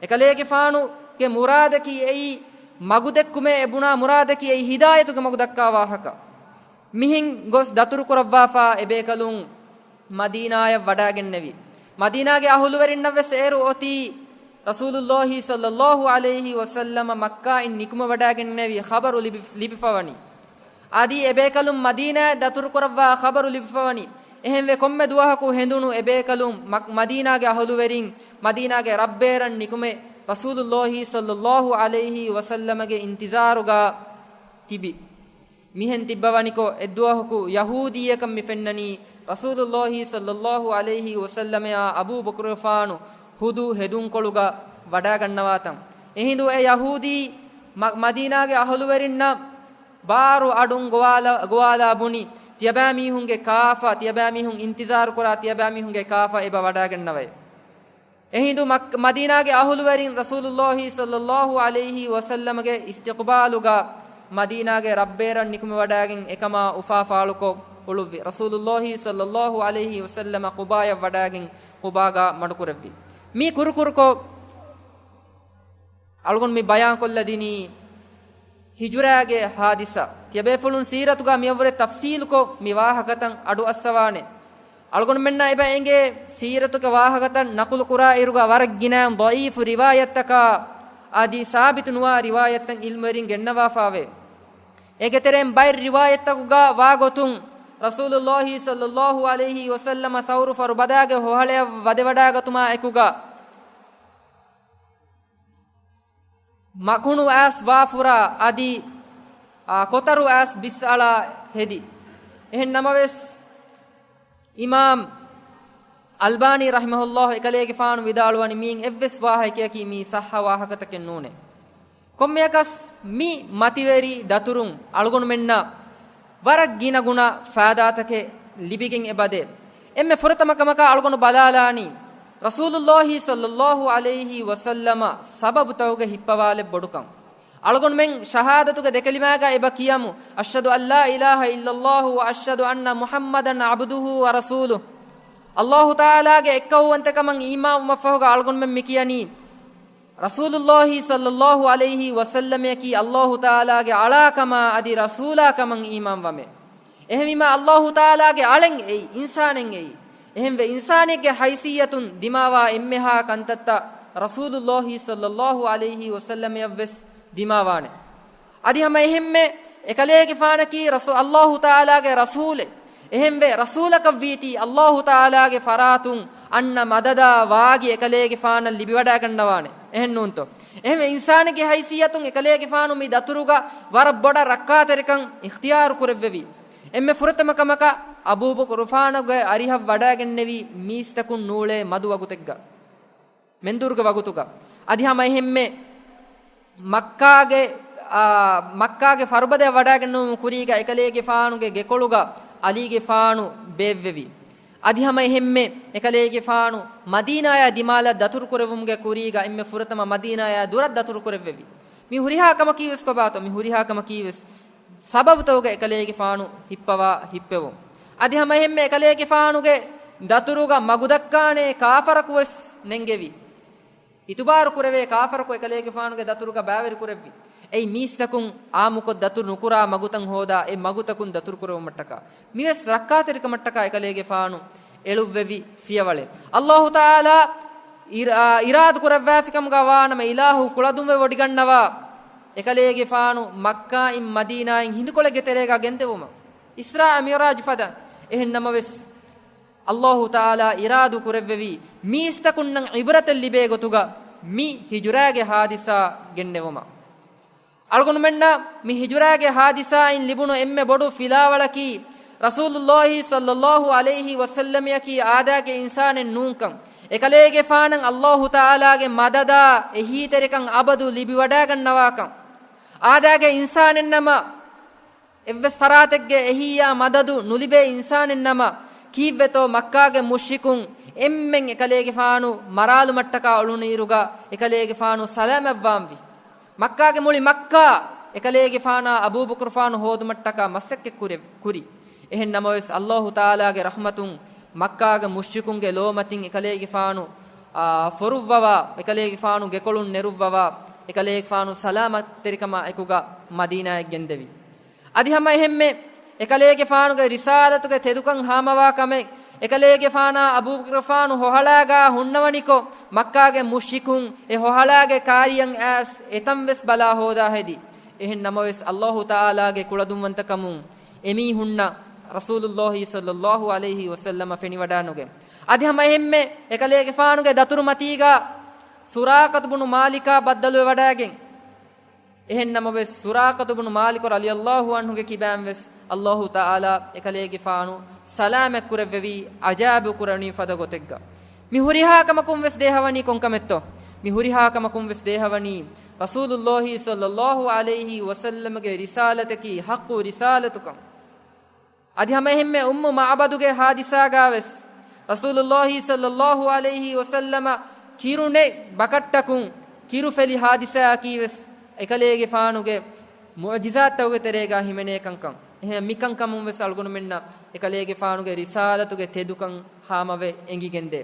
އެކަލޭގެފާނުގެ މުރާދަކީ އެއީ މަގުދެއްކުމޭ، އެ ބުނާ މުރާދަކީ އެއީ ހިދާޔަތުގެ މަގުދައްކާ ވާހަކަ. މިހެން ގޮސް ދަތުރު ކުރައްވާފާ އެބޭކަލުން މަދީނާޔަށް ވަޑާގެންނެވި. މަދީނާގެ އަހުލުވެރިންނަށް ވެސް އޭރު އޮތީ ރަސޫލުﷲ ޞައްލަﷲ ޢަލައިހި ވަސައްލަމަ މައްކާއިން ނިކުމެވަޑާގެންނެވި ޚަބަރު ލިބި، ލިބިފަވަނީ. އަދި އެބޭކަލުން މަދީނާޔަށް ދަތުރު ކުރައްވާ ޚަބަރު ލިބިފަވަނީ. އެހެންވެ، ކޮންމެ ދުވަހަކު ހެނދުނު އެބޭކަލުން މަ، މަދީނާގެ އަހުލުވެރިން، މަދީނާގެ ރަށްބޭރަށް ނިކުމެ ރަސޫލުﷲ ޞައްލަﷲ ޢަލައިހި ވަސައްލަމަގެ އިންތިޒާރުގަ ތިބި. މިހެން ތިއްބަވަނިކޮށް، އެއްދުވަހަކު ޔަހޫދީއަކަށް މި ފެންނަނީ، ރަސޫލުﷲ ޞައްލަﷲ ޢަލައިހި ވަސައްލަމާ އަބޫބަކުރުފާނު ހުދު ހެދުންކޮޅުގަ ވަޑާގަންނަވާތަން. އެހިނދު އެ ޔަހޫދީ މަ، މަދީނާގެ އަހުލުވެރިންނަށް ބާރު އަޑުން ގޮވާލާ، ގޮވާލާ ބުނި، ތިޔަބައިމީހުންގެ ކާފަ، ތިޔަބައިމީހުން އިންތިޒާރު ކުރާ ތިޔަބައިމީހުންގެ ކާފަ އެބަ ވަޑާގަންނަވައޭ. އެހިނދު މަ، މަދީނާގެ އަހުލުވެރިން ރަސޫލުﷲ ޞައްލަﷲ ޢަލައިހި ވަސައްލަމަގެ އިސްތިޤުބާލުގަ މަދީނާގެ ރަށްބޭރަށް ނިކުމެވަޑައިގެން އެކަމާ އުފާ ފާޅުކޮށް އުޅުއްވި. ރަސޫލުﷲ ޞައްލަﷲ ޢަލައިހި ވަސައްލަމަ ޤުބާޔަށް ވަޑައިގެން ޤުބާގަ މަޑުކުރެއްވި. މީ ކުރުކުރުކޮށް، އަޅުގަނޑު މި ބަޔާންކޮށްލަދިނީ ހިޖުރާގެ ހާދިސާ. ތިޔަބޭފުޅުން ސީރަތުގަ މިއަށްވުރެ ތަފްސީލުކޮށް މި ވާހަކަތައް އަޑުއައްސަވާނެ. އަޅުގަނޑުމެންނަށް އެބަ އެނގޭ، ސީރަތުގެ ވާހަކަތައް ނަޤުލު ކުރާ އިރުގަ ވަރަށް ގިނައިން ޟަޢީފު ރިވާޔަތްތަކާ އަދި ސާބިތު ނުވާ ރިވާޔަތްތައް ޢިލްމުވެރިން ގެންނަވާފާވޭ. އޭގެ ތެރެއިން ބައެއް ރިވާޔަތްތަކުގަ ވާގޮތުން، ރަސޫލުﷲ ޞައްލަﷲ ޢަލައިހި ވަސައްލަމަ ސައުރު ފަރުބަދާގެ ހޮހަޅަޔަށް ވަދެވަޑާގަތުމާ އެކުގަ، މަގުނު އައިސް ވާފުރާ އަދި، އާ، ކޮތަރު އައިސް ބިސްއަޅާ ހެދި. އެހެން ނަމަވެސް، އިމާމް އަލްބާނީ ރަޙިމަހުﷲ އެކަލޭގެފާނު ވިދާޅުވަނީ މީން އެއްވެސް ވާހަކަޔަކީ މީ ޞައްޙަ ވާހަކަތަކެއް ނޫނޭ. ކޮންމެއަކަސް މި މަތިވެރި ދަތުރުން އަޅުގަނޑުމެންނަށް ވަރަށް ގިނަގުނަ ފާދާތަކެއް ލިބިގެން އެބަދޭ. އެންމެ ފުރަތަމަ ކަމަކަށް އަޅުގަނޑު ބަލާލާނީ، ރަސޫލުﷲ ޞައްލަﷲ ޢަލައިހި ވަސައްލަމަ ސަބަބުތަކުގެ ހިއްޕަވާލެއް ބޮޑުކަން. އަޅުގަނޑުމެން ޝަހާދަތުގެ ދެކެލިމާގަ އެބަ ކިޔަމު، أشهد أن لا إله إلا الله وأشهد أن محمدا عبده ورسوله. ﷲ ތަޢާލާގެ އެއްކައުވަންތަކަމަށް އީމާންވުމަށްފަހުގަ އަޅުގަނޑުމެން މިކިޔަނީ، ރަސޫލުﷲ ޞައްލަﷲ ޢަލައިހި ވަސައްލަމަކީ ﷲ ތަޢާލާގެ އަޅާކަމާ އަދި ރަސޫލާކަމަށް އީމާންވަމޭ. އެހެންވީމާ، ﷲ ތަޢާލާގެ އަޅެއް އެއީ، އިންސާނެއް އެއީ. އެހެންވެ، އިންސާނެއްގެ ހައިސިއްޔަތުން ދިމާވާ އެންމެހާ ކަންތައްތައް ރަސޫލުﷲ ޞައްލަﷲ ޢަލައިހި ވަސައްލަމަޔަށްވެސް ދިމާވާނެ. އަދި ހަމަ އެހެންމެ އެކަލޭގެފާނަކީ ރަސޫ-، ﷲ ތަޢާލާގެ ރަސޫލެއް. އެހެންވެ، ރަސޫލަކަށްވީތީ ﷲ ތަޢާލާގެ ފަރާތުން އަންނަ މަދަދާ ވާގި އެކަލޭގެފާނަށް ލިބިވަޑައިގަންނަވާނެ. އެހެން ނޫންތޯ؟ އެހެންވެ، އިންސާނެއްގެ ހައިސިއްޔަތުން އެކަލޭގެފާނު މި ދަތުރުގަ ވަރަށް ބޮޑަށް ރައްކާތެރިކަން އިޚްތިޔާރު ކުރެއްވެވީ. އެންމެ ފުރަތަމަ ކަމަކަށް އަބޫބަކުރުފާނުގެ އަރިހަށް ވަޑައިގެންނެވީ މީސްތަކުން ނޫޅޭ މަދު ވަގުތެއްގަ. މެންދުރުގެ ވަގުތުގަ. އަދި ހަމަ އެހެންމެ މައްކާގެ، އާ، މައްކާގެ ފަރުބަދަޔަށް ވަޑައިގެންނެވުމުގެ ކުރީގަ އެކަލޭގެފާނުގެ ގެކޮޅުގަ ޢަލީގެފާނު ބޭއްވެވި. އަދި ހަމަ އެހެންމެ އެކަލޭގެފާނު މަދީނާޔާ ދިމާލަށް ދަތުރުކުރެއްވުމުގެ ކުރީގަ އެންމެ ފުރަތަމަ މަދީނާޔާ ދުރަށް ދަތުރުކުރެއްވެވި. މި ހުރިހާ ކަމަކީވެސް ކޮބާތޯ؟ މި ހުރިހާ ކަމަކީވެސް ސަބަބުތަކުގަ އެކަލޭގެފާނު ހިއްޕަވާ ހިއްޕެވުން. އަދި ހަމަ އެހެންމެ އެކަލޭގެފާނުގެ ދަތުރުގަ މަގުދައްކާނޭ ކާފަރަކުވެސް ނެންގެވި. އިތުބާރު ކުރެވޭ ކާފަރަކު އެކަލޭގެފާނުގެ ދަތުރުގަ ބައިވެރި ކުރެއްވި. އެއީ މީސްތަކުން އާއްމުކޮށް ދަތުރު ނުކުރާ މަގުތައް ހޯދާ އެ މަގުތަކުން ދަތުރު ކުރެވުމަށްޓަކާ. މިވެސް ރައްކާތެރިކަމަށްޓަކާ އެކަލޭގެފާނު އެޅުއްވެވި ފިޔަވަޅެއް. ﷲ ތަޢާލާ އިރާ-، އިރާދު ކުރައްވާފިކަމުގަ ވާނަމަ އިލާހު ކުޅަދުންވެ ވޮޑިގަންނަވާ އެކަލޭގެފާނު މައްކާއިން މަދީނާއިން ހިނދުކޮޅެއްގެ ތެރޭގަ ގެންދެވުމަށް. އިސްރާ މިޢުރާޖު ފަދަ. އެހެން ނަމަވެސް، ﷲ ތަޢާލާ އިރާދު ކުރެއްވެވީ، މީސްތަކުންނަށް ޢިބްރަތެއް ލިބޭ ގޮތުގަ މި ހިޖުރާގެ ހާދިސާ ގެންނެވުމަށް. އަޅުގަނޑުމެންނަށް މި ހިޖުރާގެ ހާދިސާއިން ލިބުނު އެންމެ ބޮޑު ފިލާވަޅަކީ، ރަސޫލުﷲ ޞައްލަﷲ ޢަލައިހި ވަސައްލަމަޔަކީ އާދައިގެ އިންސާނެއް ނޫންކަން، އެކަލޭގެފާނަށް ﷲ ތަޢާލާގެ މަދަދާ އެހީތެރިކަން އަބަދު ލިބިވަޑައިގަންނަވާކަން، އާދައިގެ އިންސާނެއްނަމަ، އެއްވެސް ފަރާތެއްގެ އެހީއާ މަދަދު ނުލިބޭ އިންސާނެއްނަމަ، ކީއްވެތޯ މައްކާގެ މުޝްރިކުން އެންމެން އެކަލޭގެފާނު މަރާލުމަށްޓަކާ އުޅުނު އިރުގަ އެކަލޭގެފާނު ސަލާމަތްވާންވި. މައްކާގެ މުޅި މައްކާ އެކަލޭގެފާނާ އަބޫބަކުރުފާނު ހޯދުމަށްޓަކާ މަސައްކަތް ކުރެ-، ކުރި. އެހެން ނަމަވެސް، ﷲ ތަޢާލާގެ ރަޙްމަތުން މައްކާގެ މުޝްރިކުންގެ ލޯމަތިން އެކަލޭގެފާނު، އާ، ފޮރުއްވަވާ، އެކަލޭގެފާނު ގެކޮޅުން ނެރުއްވަވާ، އެކަލޭގެފާނު ސަލާމަތްތެރިކަމާ އެކުގަ މަދީނާއަށް ގެންދެވި. އަދި ހަމަ އެހެންމެ އެކަލޭގެފާނުގެ ރިސާލަތުގެ ތެދުކަން ހާމަވާ ކަމެއް، އެކަލޭގެފާނާ އަބޫބަކުރުފާނު ހޮހަޅާގާ ހުންނަވަނިކޮށް، މައްކާގެ މުޝްރިކުން އެ ހޮހަޅާގެ ކާރިޔަށް އައިސް އެތަން ވެސް ބަލާ ހޯދާ ހެދި. އެހެން ނަމަވެސް، ﷲ ތަޢާލާގެ ކުޅަދުންވަންތަކަމުން އެމީހުންނަށް ރަސޫލުﷲ ޞައްލަﷲ ޢަލައިހި ވަސައްލަމަ ފެނިވަޑާނުގެން. އަދި ހަމަ އެހެންމެ އެކަލޭގެފާނުގެ ދަތުރުމަތީގާ ސުރާޤަތު ބުނު މާލިކާ ބައްދަލުވެވަޑައިގެން، އެހެން ނަމަވެސް، ސުރާޤަތު ބުނު މާލިކު ރަޟިޔަﷲ ޢަންހުގެ ކިބައިން ވެސް ﷲ ތަޢާލާ އެކަލޭގެފާނު ސަލާމަތް ކުރެއްވެވީ އަޖާއިބު ކުރަނިވި ފަދަ ގޮތެއްގަ. މި ހުރިހާ ކަމަކުން ވެސް ދޭހަވަނީ ކޮންކަމެއްތޯ؟ މި ހުރިހާ ކަމަކުން ވެސް ދޭހަވަނީ ރަސޫލުﷲ ޞައްލަﷲ ޢަލައިހި ވަސައްލަމަގެ ރިސާލަތަކީ ޙައްޤު ރިސާލަތުކަން. އަދި ހަމަ އެހެންމެ އުއްމު މަޢުބަދުގެ ޙާދިސާގާ ވެސް، ރަސޫލުﷲ ޞައްލަﷲ ޢަލައިހި ވަސައްލަމަ ކިރު ނެތް ބަކައްޓަކުން ކިރު ފެލި ޙާދިސާއަކީ ވެސް އެކަލޭގެފާނުގެ މުޢުޖިޒާތްތަކުގެ ތެރޭގަ ހިމެނޭ ކަންކަން. އެހެން މިކަންކަމުން ވެސް އަޅުގަނޑުމެންނަށް އެކަލޭގެފާނުގެ ރިސާލަތުގެ ތެދުކަން ހާމަވެ އެނގިގެންދޭ.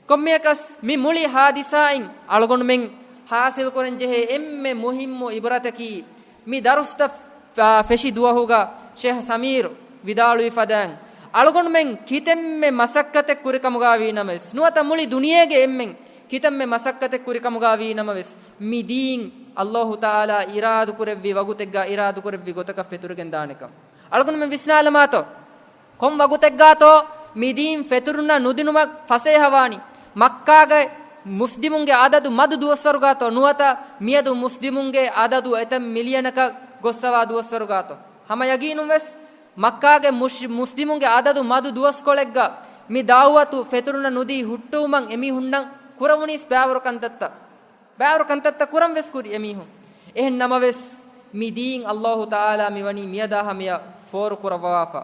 ކޮންމެއަކަސް މި މުޅި ހާދިސާއިން އަޅުގަނޑުމެން ހާސިލްކުރަން ޖެހޭ އެންމެ މުހިއްމު ޢިބްރަތަކީ، މި ދަރުސްތައް ފެށި ދުވަހުގަ ޝޭޚް ސަމީރު ވިދާޅުވި ފަދައިން، އަޅުގަނޑުމެން ކިތަންމެ މަސައްކަތެއް ކުރިކަމުގަ ވީ ނަމަވެސް، ނުވަތަ މުޅި ދުނިޔޭގެ އެންމެން ކިތަންމެ މަސައްކަތެއް ކުރިކަމުގަ ވީ ނަމަވެސް، މި ދީން އައްލާހު ތަޢާލާ އިރާދުކުރެއްވި ވަގުތެއްގަ އިރާދުކުރެއްވި ގޮތަކަށް ފެތުރިގެން ދާނެކަން. އަޅުގަނޑުމެން ވިސްނާލަމާތޯ؟ ކޮން ވަގުތެއްގާތޯ މި ދީން ފެތުރުންނަށް ނުދިނުމަށް ފަސޭހަވާނީ؟ މައްކާގެ މުސްލިމުންގެ އަދަދު މަދު ދުވަސްވަރުގާތޯ ނުވަތަ މިއަދު މުސްލިމުންގެ އަދަދު އެތައް މިލިއަނަކަށް ގޮއްސަވާ ދުވަސްވަރުގާތޯ؟ ހަމަ ޔަގީނުން ވެސް މައްކާގެ މުޝް-، މުސްލިމުންގެ އަދަދު މަދު ދުވަސްކޮޅެއްގަ މި ދަޢުވަތު ފެތުރުންނަށް ނުދީ ހުއްޓުވުމަށް އެމީހުންނަށް ކުރަވުނީސް ބައިވަރު ކަންތައްތައް. ބައިވަރު ކަންތައްތައް ކުރަން ވެސް ކުރި އެމީހުން. އެހެން ނަމަވެސް، މި ދީން އައްލާހު ތަޢާލާ މިވަނީ މިއަދާ ހަމަޔަށް ފޯރު ކުރައްވަވާފަ.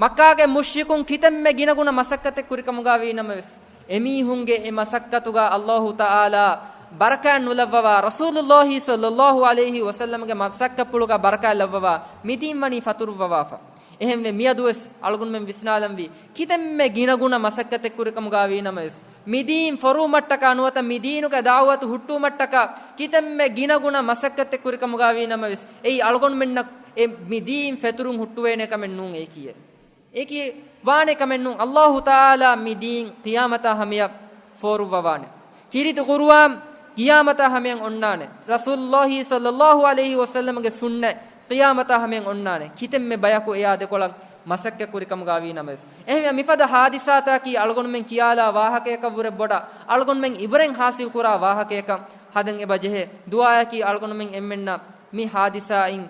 މައްކާގެ މުޝްރިކުން ކިތަންމެ ގިނަގުނަ މަސައްކަތެއް ކުރިކަމުގަ ވީ ނަމަވެސް، އެމީހުންގެ އެ މަސައްކަތުގަ އައްލާހު ތަޢާލާ ބަރަކާތް ނުލައްވަވާ، ރަސޫލުއްލާހި ޞައްލައްލާހު ޢަލައިހި ވަސައްލަމްގެ މަސައްކަތްޕުޅުގަ ބަރަކާތް ލައްވަވާ، މި ދީން ވަނީ ފަތުރުއްވަވާފަ. އެހެންވެ، މިއަދުވެސް އަޅުގަނޑުމެން ވިސްނާލަންވީ، ކިތަންމެ ގިނަގުނަ މަސައްކަތެއް ކުރިކަމުގަ ވީ ނަމަވެސް، މި ދީން ފޮރުވުމަށްޓަކާ ނުވަތަ މި ދީނުގެ ދަޢުވަތު ހުއްޓުވުމަށްޓަކާ ކިތަންމެ ގިނަގުނަ މަސައްކަތެއް ކުރިކަމުގަ ވީ ނަމަވެސް، އެއީ އަޅުގަނޑުމެންނަށް އެ މި ދީން ފެތުރުން ހުއްޓުވޭނެ ކަމެއް ނޫން އެކީ. އެކީ ވާނެ ކަމެއް ނޫން. އައްލާހު ތަޢާލާ މި ދީން ޤިޔާމަތާ ހަމަޔަށް ފޯރުއްވަވާނެ. ކީރިތި ޤުރުއާން ޤިޔާމަތާ ހަމަޔަށް އޮންނާނެ. ރަސޫލުއްލާހި ޞައްލައްލާހު ޢަލައިހި ވަސައްލަމްގެ ސުންނަތް ޤިޔާމަތާ ހަމަޔަށް އޮންނާނެ. ކިތަންމެ ބަޔަކު އެއާ ދެކޮޅަށް މަސައްކަތް ކުރިކަމުގަ ވީ ނަމަވެސް. އެހެންވެ، މިފަދަ ހާދިސާތަކީ އަޅުގަނޑުމެން ކިޔާލާ ވާހަކަޔަކަށްވުރެ ބޮޑަށް އަޅުގަނޑުމެން އިބްރަތް ޙާޞިލް ކުރާ ވާހަކަޔަކަށް ހަދަން އެބަ ޖެހޭ. ދުޢާއަކީ އަޅުގަނޑުމެން އެންމެންނަށް މި ހާދިސާއިން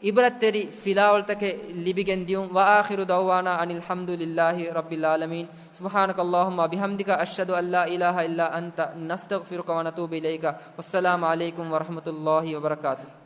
ޢިބްރަތްތެރި ފިލާވަޅުތަކެއް ލިބިގެން ދިޔުން. وآخر دعوانا أن الحمد لله رب العالمين. سبحانك اللهم وبحمدك، أشهد أن لا إله إلا أنت، نستغفرك ونتوب إليك. والسلام عليكم ورحمة الله وبركاته.